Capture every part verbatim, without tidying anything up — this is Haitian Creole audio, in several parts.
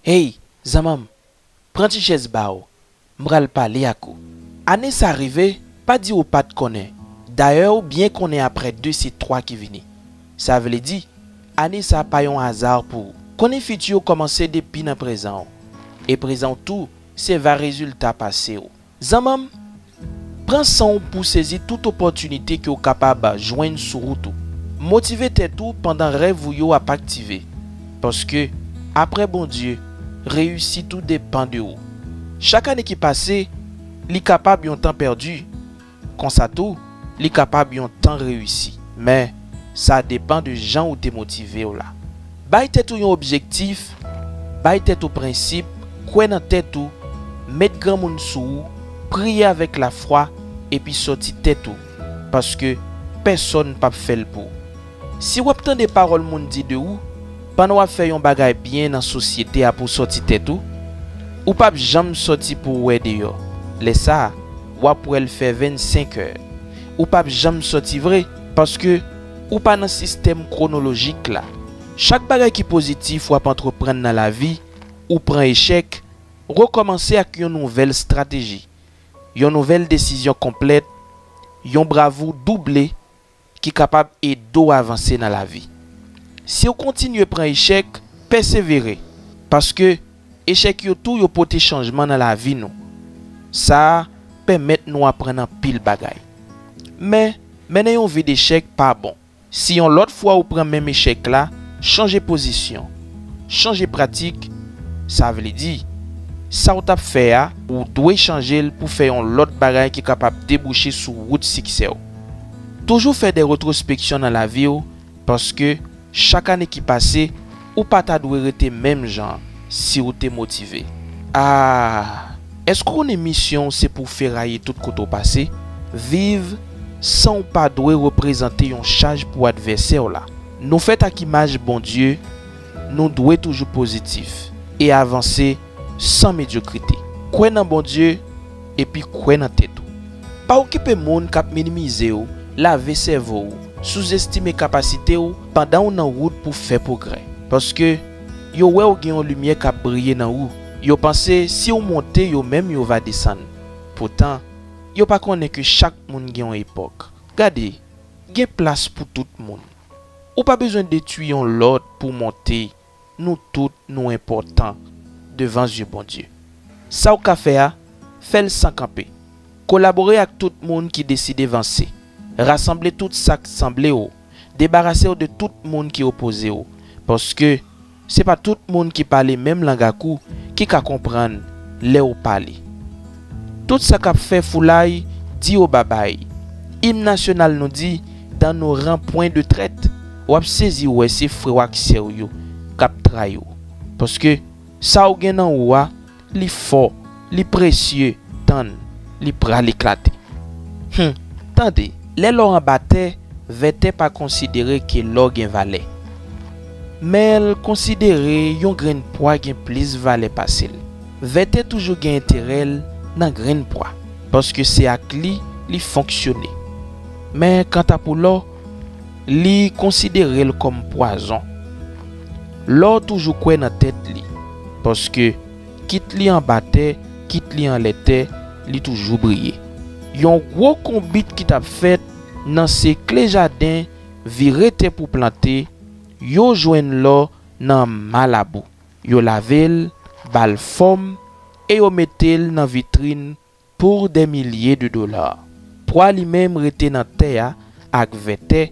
Ey, zanmanm, pran ti chèz ba w, m pral pale ak ou. Ane sa rive, pa di ou pa t konnen. Dayè ou byen konnen apre de se twa ki vini. Sa vle di, ane sa pa yon aza pou ou. Konnen fiti w kòmanse depi nan prezan w. E prezan w tou, se va rezilta pase w. Zanmanm, pran san w pou sezi tout opòtinite ke w kapab jwenn sou wout ou. Motive tèt ou pandan rèv ou yo ap aktive. Paske, apre Bondye, reyisit ou depan de ou. Chak ane ki pase, li kapab yon tan pèdi. Konsa tou, li kapab yon tan reyisi. Men, sa depan de jan ou te motive w la. Bay tèt ou yon objektif, bay tèt ou prensip, kwè nan tèt ou, met granmoun sou ou, priye avèk lafwa, epi sòti tèt ou, paske pèsonn p ap fè l pou ou. Si w ap tande pawòl moun di de ou, pandan w ap fè yon bagay byen nan sosyete a pou sòti tèt ou, ou p ap janm sòti pou w wè deyò. Lè sa a, w ap wè l fè vennsenk è. Ou p ap janm sòti vre, paske ou pa nan sistèm kwonolojik la. Chak bagay ki pozitif w ap antreprann nan lavi, ou pran echèk, rekòmanse ak yon nouvèl estrateji, yon nouvèl desizyon konplèt, yon bravou double ki kapab ede w avanse nan lavi. Si w kontinye pran echèk, pèsevere, paske echèk yo tou yo pote chanjman nan lavi nou. Sa a pèmèt nou aprann anpil bagay. Men, mennen yon vi dechèk pa bon. Si yon lòt fwa ou pran menm echèk la, chanje pozisyon, chanje pratik, sa vle di, sa w t ap fè a, ou dwe chanje l pou fè yon lòt bagay ki kapab debouche sou wout siksè w. Toujou fè de retwospeksyon nan lavi w, paske chak ane ki pase, ou pa ta dwe rete menm jan si w te motive. A, èske w konnen misyon w se pou w feraye tout kote w pase? Viv san w pa dwe reprezante yon chaj pou advèsè w la. Nou fèt ak imaj Bondye, nou dwe toujou pozitif e avanse san medyokrite. Kwè nan Bondye epi kwè nan tèt ou. Pa okipe moun k ap minimize w, lave sèvo w, souzestime kapasite w pandan w nan wout pou fè pwogrè. Paske yo wè w gen yon limyè k ap briye nan ou. Yo panse si w monte, yo menm yo va desann. Poutan, yo pa konnen ke chak moun gen yon epòk. Gade, gen plas pou tout moun. Ou pa bezwen detwi yon lòt pou w monte. Nou tout, nou enpòtan devan zye Bondye. Sa w ka fè a, fè l san kanpe. Kolabore ak tout moun ki deside vanse. Rasanble tout sa k sanble w. Debarase w de tout moun ki opoze w. Paske, se pa tout moun ki pale menm lang ak ou ki ka konprann lè w pale. Tout sa k ap fè foulay, di yo babay. Im nasyonal nou di, dans nos rangs point de traite. W ap sezi wè se frè w ak sè w yo k ap trayi w. Paske sa w gen nan ou a, li fò, li presye, tann, li pral eklate. Hum, tande, lè lò anba tè, vètè pa konsidere ke lò gen valè. Men l konsidere yon grenn pwa gen plis valè pase l. Vètè toujou gen enterè l nan grenn pwa, paske se ak li li fonksyone. Men kanta pou lò, li konsidere l kòm pwazon. Lò toujou kwè nan tèt li, paske kit li anba tè, kit li anlè tè, li toujou briye. Yon gwo konbit ki t ap fèt nan sekle jaden, vire tè pou plante, yo jwenn lò nan malabou. Yo lave l, ba l fòm, e yo mete l nan vitrin pour des milliers de dollars. Pwa li menm rete nan tè a ak vètè,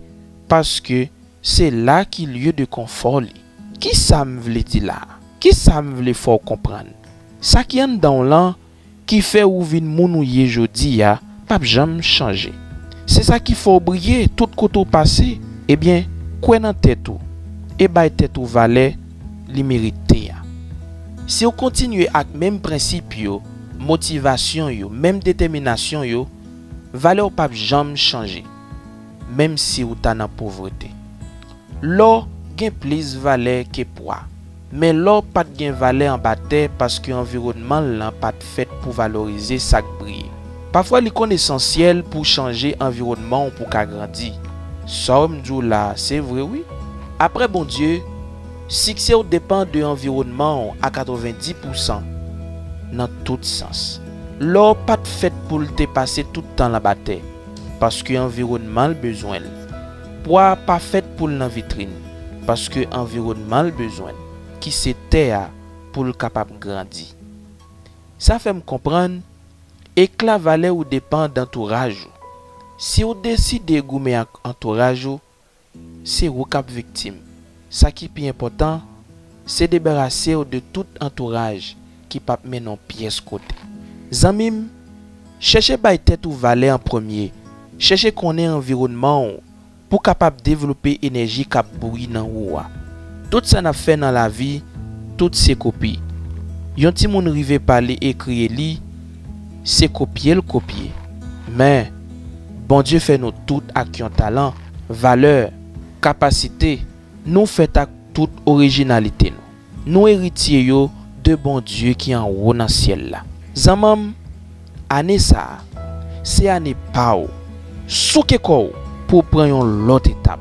paske se la ki lye de konfò li. Kisa m vle di la? Kisa m vle fè w konprann? Sa ki anndan w lan, ki fè ou vin moun ou ye jodi a, p ap janm chanje. Se sa ki fè w briye tout kote w pase. Ebyen, kwè nan tèt ou e bay tèt ou valè li merite a. Si w kontinye ak menm prensip yo, motivasyon yo, menm detèminasyon yo, valè w p ap janm chanje, menm si w ta nan povrete. Lò gen plis valè ke pwa. Men lò pa t gen valè anba tè paske anviwònman l lan pa t fèt pou valorize sa k briye. Pafwa li konn esansyèl pou w chanje anviwònman w pou w ka grandi. Sa w m di w la a, se vre wi. Apre Bondye, Siksè w depann de anviwònman w a katrevenndis pousan nan tout sans. Lò pa t fèt pou l te pase tout tan l anba tè, paske anviwònman l bezwen l. Pwa a pa fèt pou l nan vitrin, paske anviwònman l bezwen l, ki se tè a, pou l kapab grandi. Sa fè m konprann, ekla valè ou depann d antouraj ou. Si w deside goumen ak antouraj ou, se ou k ap viktim. Sa ki pi enpòtan, se debarase w de tout antouraj ki p ap mennen w pyès kote. Zanmi m, chèche bay tèt ou valè an premye. Chèche konnen anviwònman w pou w kapab devlope enèji k ap bouyi nan ou a. Tout sa n ap fè nan lavi, tout se kopi. Yon timoun rive pale, ekri e li, se kopye l kopye. Men, Bondye fè nou tout ak yon talan, valè, kapasite. Nou fèt ak tout orijinalite nou. Nou eritye yo de Bondye ki anwo nan syèl la. Zanmi m, ane sa a, se ane pa w. Souke kò w pou w pran yon lòt etap.